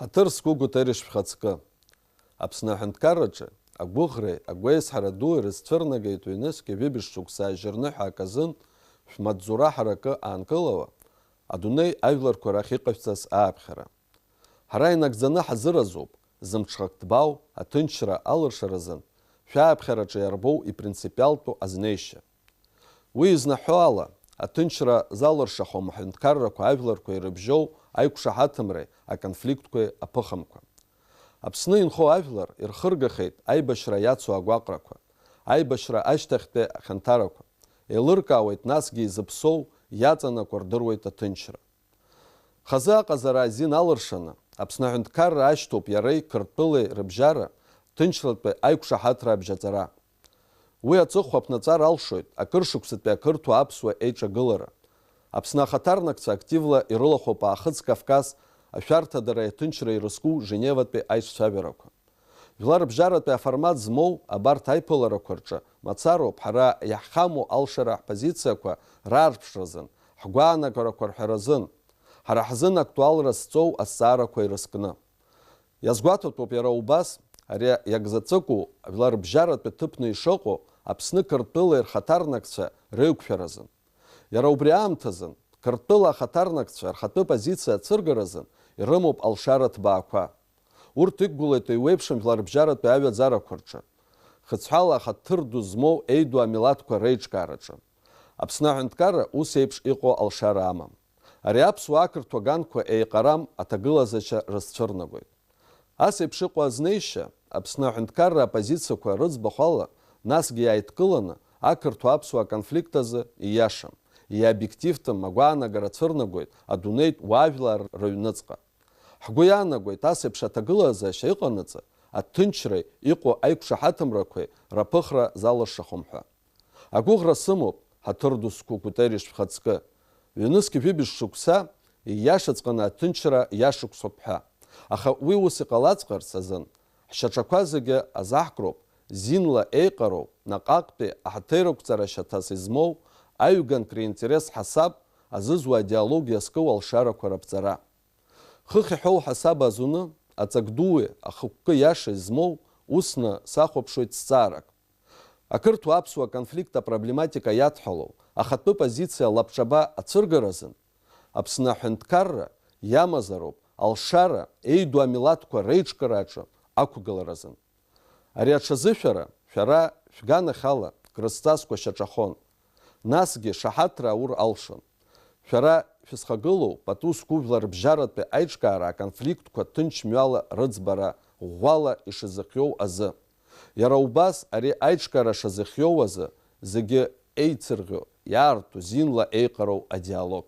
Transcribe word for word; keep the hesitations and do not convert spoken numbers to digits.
Ҳаҭыр зқәу Гутерриш шәхаҵкы. Аԥсны аҳәынҭқарраҿы агәыӷреи агәеизҳара дуи рызцәырнагеит ҩнызқьи жәибжь шықәса ажьырныҳәа аказын шәмаҵзура ҳаракы аанкылауа, адунеи ажәларқәа рахь иҟашәҵаз ааԥхьара. Ҳара инагӡаны ҳазыразуп, зымҽхак ҭбаау аҭынчра алыршаразын шәааԥхьараҿы иарбоу ипринципиалтәу азнеишьа. Уи изнаҳәо ала, аҭынчра залыршахом аҳәынҭқаррақәа ажәларқәа ирыбжьоу аиқәшаҳаҭымреи аконфликтқәеи аԥыхамқәа. Аԥсны инхо ажәлар ирхыргахеит аибашьра иацу агәаҟрақәа, аибашьра ашьҭахьтәи ахьанҭарақәа, еилыркаауеит насгьы изыԥсоу иаҵанакуа рдыруеит аҭынчра. Хазы аҟазара азин алыршаны, Аԥсны аҳәынҭқарра ашьҭоуп иареи Қырҭтәылеи рыбжьара ҭынчратәи аиқәшаҳаҭра абжьаҵара. Уи аҵыхәа ԥнаҵәар алшоит акыр шықәсатәи ақырҭуа-аԥсуа еиҿагылара. Аԥсны ахаҭарнакцәа активла ирылахәуп Аахыҵ Кавказ ашәарҭадареи аҭынчреи ирызку Женеватәи аицәажәарақәа. Жәларбжьаратәи аформат змоу абарҭ аиԥыларақәа рҿы мацароуп ҳара иаҳхамоу алшара ҳпозициақәа раарԥшразын, ҳгәаанагарақәа рҳәаразын, ҳара ҳзын актуалра зҵоу азҵаарақәа ирызкны. Иазгәаҭатәуп иара убас, ари иагзаҵәыку жәларбжьаратәи ҭыԥны ишыҟоу Аԥсны Қырҭтәылеи рхаҭарнакцәа реиқәшәаразын. Иара убри аамҭазын, Қырҭтәыла ахаҭарнакцәа рхатәы позициа ацәыргаразын ирымоуп алшара ҭбаақәа. Урҭ иқәгылоит еиуеиԥшым жәларбжьаратәи аҩаӡарақәа рҿы, хыцәҳәала ахаҭыр ду змоу еиду амилаҭқәа реиҿкаараҿы. Аԥсны аҳәынҭқарра ус еиԥш иҟоу алшара амам. Ари аԥсуа-ақырҭуа ганқәа еиҟарам аҭагылазашьа рызцәырнагоит. Ас еиԥш иҟоу азнеишьа, Аԥсны аҳәынҭқарра апозициақәа рыӡбахә ала, насгьы иааидкыланы, ақырҭуа-аԥсуа аконфликт азы ииашам, иобиективтәым агәаанагара цәырнагоит адунеитә уаажәлар рыҩныҵҟа. Ҳгәы иаанагоит, ас еиԥш аҭагылазаашьа ыҟанаҵы, аҭынчреи иҟоу аиқәшаҳаҭымрақәеи раԥыхра залыршахом ҳәа. Агәыӷра сымоуп, ҳаҭыр ду зқәу Гутерриш шәхаҵкы, ҩнызқь жәибжь шықәса ииашаҵәҟьаны аҭынчра иашықәсоуп ҳәа. Аха уи ус иҟалаҵәҟьарц азын, ҳшьаҿақәа зегьы азаҳкроуп зинла еиҟароу, наҟ-ааҟтәи аҳаҭырқәҵара шьаҭас измоу, аҩганк ринтерес ҳасаб азызуа адиалог иазку алшарақәа раԥҵара. Хыхь иҳәоу ҳасаб азуны, аҵак дуи ахықәкы иаша измоу усны сахәаԥшуеит зҵаарак. Ақырҭуа-аԥсуа конфликт апроблематика иадҳәалоу ахатәы позициа лабҿаба ацәыргаразын, Аԥсны аҳәынҭқарра иамазароуп алшара еиду амилаҭқәа реиҿкаараҿы ақәгыларазын. Ари аҽазышәара шәара шәганахьала крызҵазкуа шьаҿахон, насгьы шаҳаҭра аур алшон. Шәара шәызхагылоу пату зқәу жәларбжьаратәи аиҿкаара аконфликтқәа ҭынч мҩала рыӡбара ӷәӷәала ишазыхиоу азы. Иара убас ари аиҿкаара шазыхиоу азы зегьы еицырӷьо, иаарту, зинла еиҟароу адиалог.